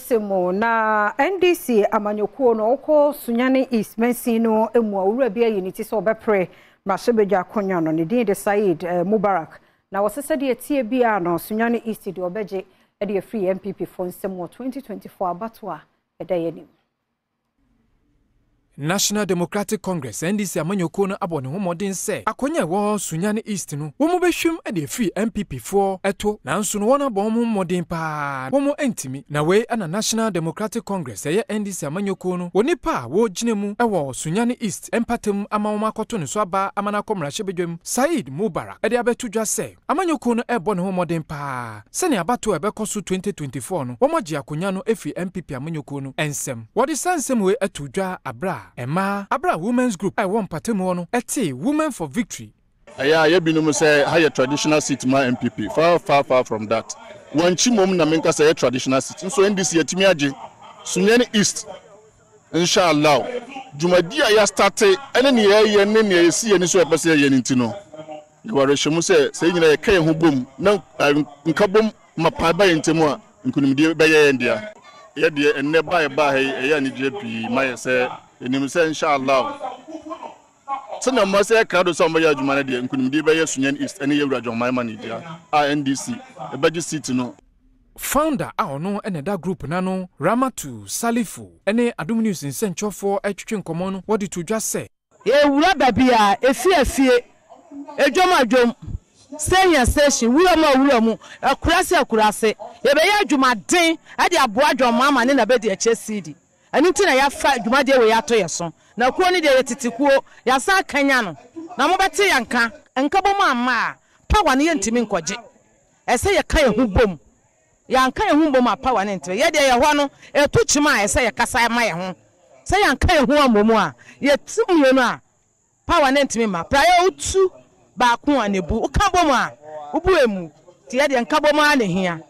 nsɛm mu na NDC amanyɔkuo no ɔkɔ Sunyani East mansin no mu a owura bi ayi ne ti sɛ ɔbɛpere mmarahyɛbadwa akonnwa no ne din de Saeed eh, Mubarak na wɔsɛ sɛdeɛ ɛteɛ biara no Sunyani East deɛ ɔbɛgye de afiri NPP foɔ nsam wɔ 2024 abatoɔ a ɛda yɛn anim. National Democratic Congress, NDC, amanyɔkuo no abɔ ne ho mmɔden sɛ akonnwa a ɛwɔ Sunyani East no wɔn bɛhwim de afiri NPP foɔ to nanso no wɔn abɔ wɔn ho mmɔden paa wɔn antumi. Na wei na National Democratic Congress ɛyɛ NDC amanyɔkuo no wɔ nipa a wɔgyina mu wɔ Sunyani East mpatam ama wɔn akɔto ne so aba ama no akɔ mmarahyɛbadwam Saeed Mubarak de abɛto dwa sɛ Amanyɔkuo no rebɔ ne ho mmɔden pa ara sɛnea abatoɔ a ɛbɛkɔ so 2024 no wɔagye akonwa no afiri NPP amanyɔkuo no nsam. Wɔde saa nsɛm wei too dwa aberɛ a mmaa aberɛ a Women's Group a ɛwɔ mpatamu hɔ no tee Women for Victory, Ɛyɛ a yɛ binom sɛ ha yɛ traditional seat ma NPP, far far far from that. Wankyi mmom na menka sɛ ɛyɛ traditional seat. Nso NDC atumi agye Sunyani East. Insha Allah, dwumadi a yɛastate ne nea yɛreyɛ ne nea yɛsi yɛn ani so a yɛpɛ sɛ yɛyɛ no nti no, Yɛwɔ awerɛhyɛmu sɛ, sɛ yɛn nyinaa yɛka yɛn ho bom na nkabom mapa ba yɛn ntam a, nkonimdie bɛyɛ yɛn dea. Yɛ deɛ, ɛnnɛ ba a yɛbaa ha yi, ɛyɛ anigyeɛ pii ma yɛ sɛ yɛnim sɛ Insha Allah, sɛnea wɔn asɛ krado sɛ wɔbɛyɛ adwuma no deɛ, nkonimdie bɛyɛ Sunyani East ne Yɛwura John Mahama dea a NDC bɛgye seat no. Founder a ɔno na ɛda group no ano, Ramatu Salifu ne Adom News nsɛnkyerɛwfoɔ retwetwe nkɔmmɔ no, wɔde too dwa sɛ, Yɛwura baabiara, efie afie, edwam adwam, station station, wura mu awura mu, akuraase akuraase. Yɛbɛyɛ adwumaden de aboa John Mahama ne n'abadiakyire CD. Ɛno nti na yɛafa dwumadie wei ato yɛn so. Na kuo no deɛ yɛ tete kuo, yɛasan akanya no. Na mobɛte yɛn nka. Nkabom amma a, power no yɛntumi nkɔgye. Ɛsɛ yɛka yɛn ho bom. Yɛanka yɛn ho mbom a power no nntsena. Yɛ deɛ yɛhɔ no etu kyem a ɛsɛ yɛkasa ma yɛn ho. Sɛ yɛanka yɛn ho ammɔ mu a, yɛtu mmienu a power no ntumi mma. Praeɛ wotu baako a na ebu, woka bom a wobu emu. Nti yɛ deɛ nkabom ara na ehia.